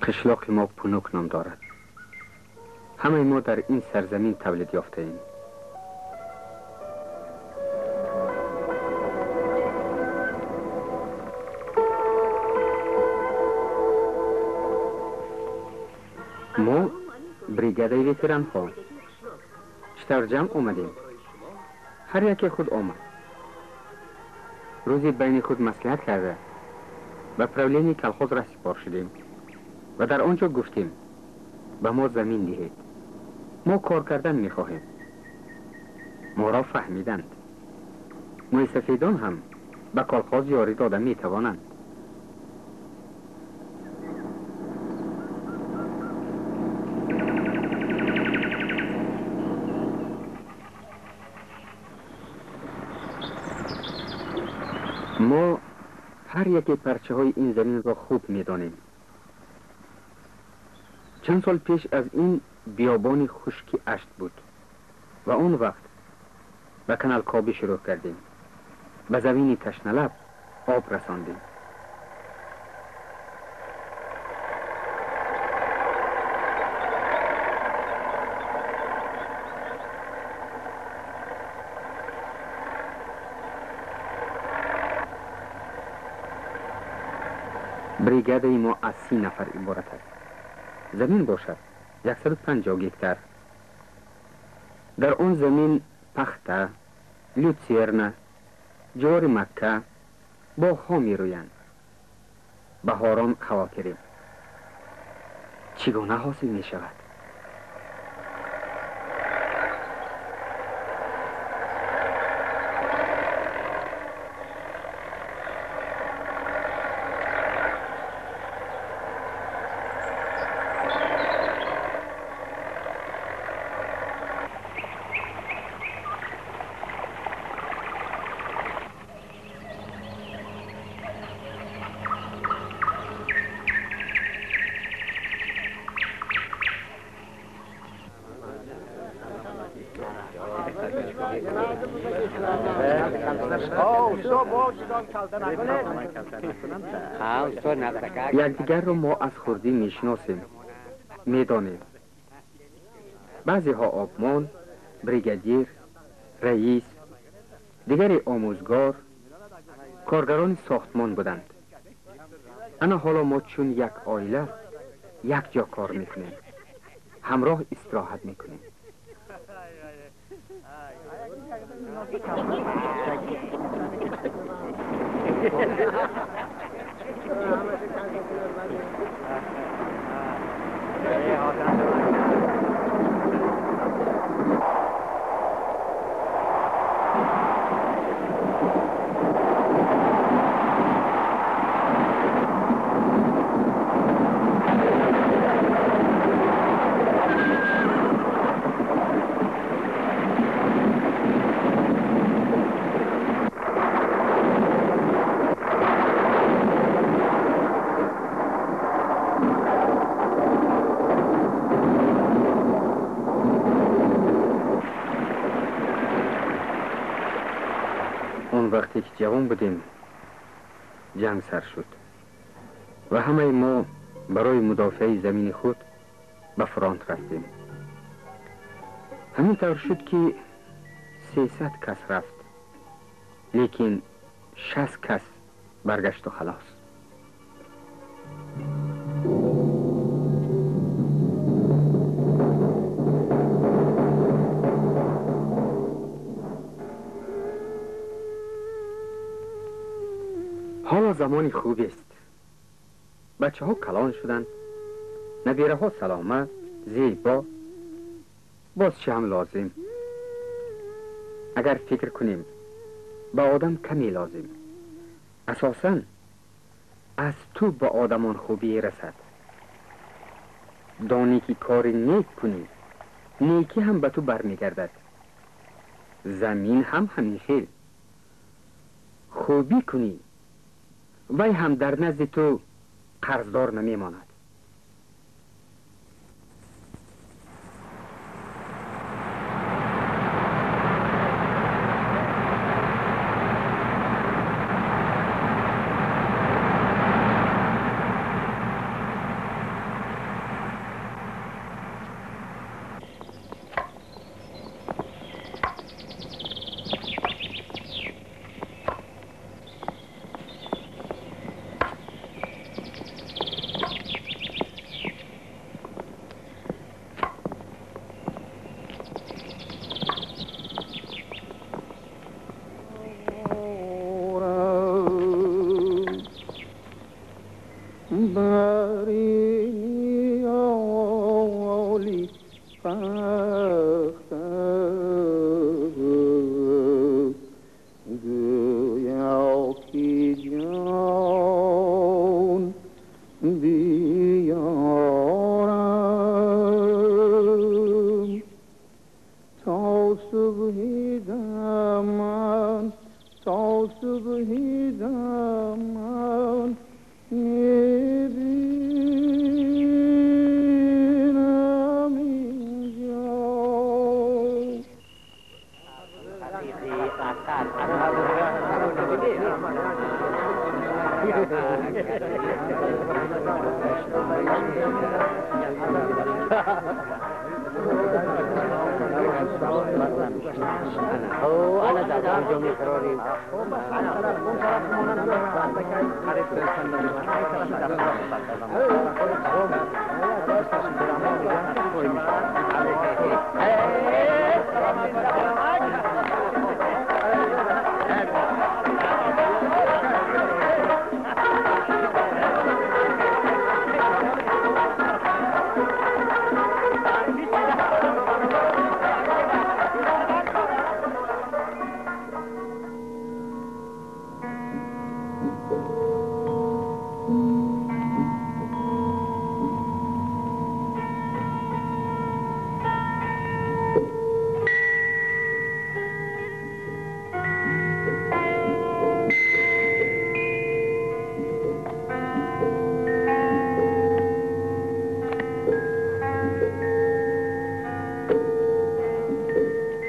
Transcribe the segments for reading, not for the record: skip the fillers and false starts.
Қишлоқи мо Пунук ном дорад. Ҳамаи мо дар ин сарзамин тавлид ёфтаем. Мо бригадаи ветеранҳо чӣ тавр ҷамъ омадем? Ҳар яке худ омад. Рӯзе байни худ маслиҳат карда ба правлении колхоз раҳсипор шудем ва дар он ҷо гуфтем: ба мо замин диҳед, мо кор кардан мехоҳем. Моро фаҳмиданд. Мӯйсафедон ҳам ба колхоз ёрӣ дода метавонанд. Мо ҳар яке парчаҳои ин заминро хуб медонем. Чанд сол пеш аз ин биёбони хушки Ашт буд ва он вақт ба каналкобӣ шурӯъ кардем. Ба замини ташналаб об расондем. Бригадаи мо аз 30 нафар иборат аст. Замин бошад 150 гектар. Дар он замин пахта, люцерна, ҷори макка, боғҳо мерӯянд. Баҳорон хавотирем. Чӣ гуна ҳосил мешавад? Якдигарро мо аз хурдӣ мешиносем, медонем. Баъзеҳо обмон, бригадир, раис, дигаре омӯзгор, коргарони сохтмон буданд. Ана ҳоло мо чун як оила як ҷо кор мекунем, ҳамроҳ истироҳат мекунем. Он вақте ки ҷавон будем, ҷанг сар шуд ва ҳамаи мо барои мудофиаи замини худ ба фронт рафтем. Ҳамин тавр шуд ки 300 кас рафт, лекин 60 кас баргашту халос. Ҳоло замони хубест. Бачаҳо калон шуданд, набираҳо саломат, зебо. Боз чӣ ҳам лозим? Агар фикр кунем, ба одам каме лозим. Асосан аз ту ба одамон хубӣ расад. Донӣ ки кори нек кунӣ, некӣ ҳам ба ту бармегардад. Замин ҳам ҳамин хел. Хубӣ кунӣ, вай ҳам дар назди ту қарздор намемонад. پخته گویا که جان بیارم تا صبحی دمان تا صبحی دمان میبینم اینجا.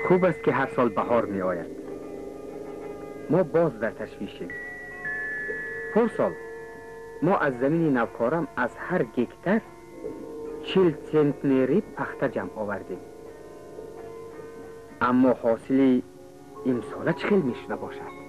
خوب است که هر سال بهار می آید. ما باز در تشویشیم. پارسال ما از زمین نوکارم از هر گکتر 40 سنتنری پخته جمع آوردیم. اما حاصل امساله چه خیلی می شده باشد؟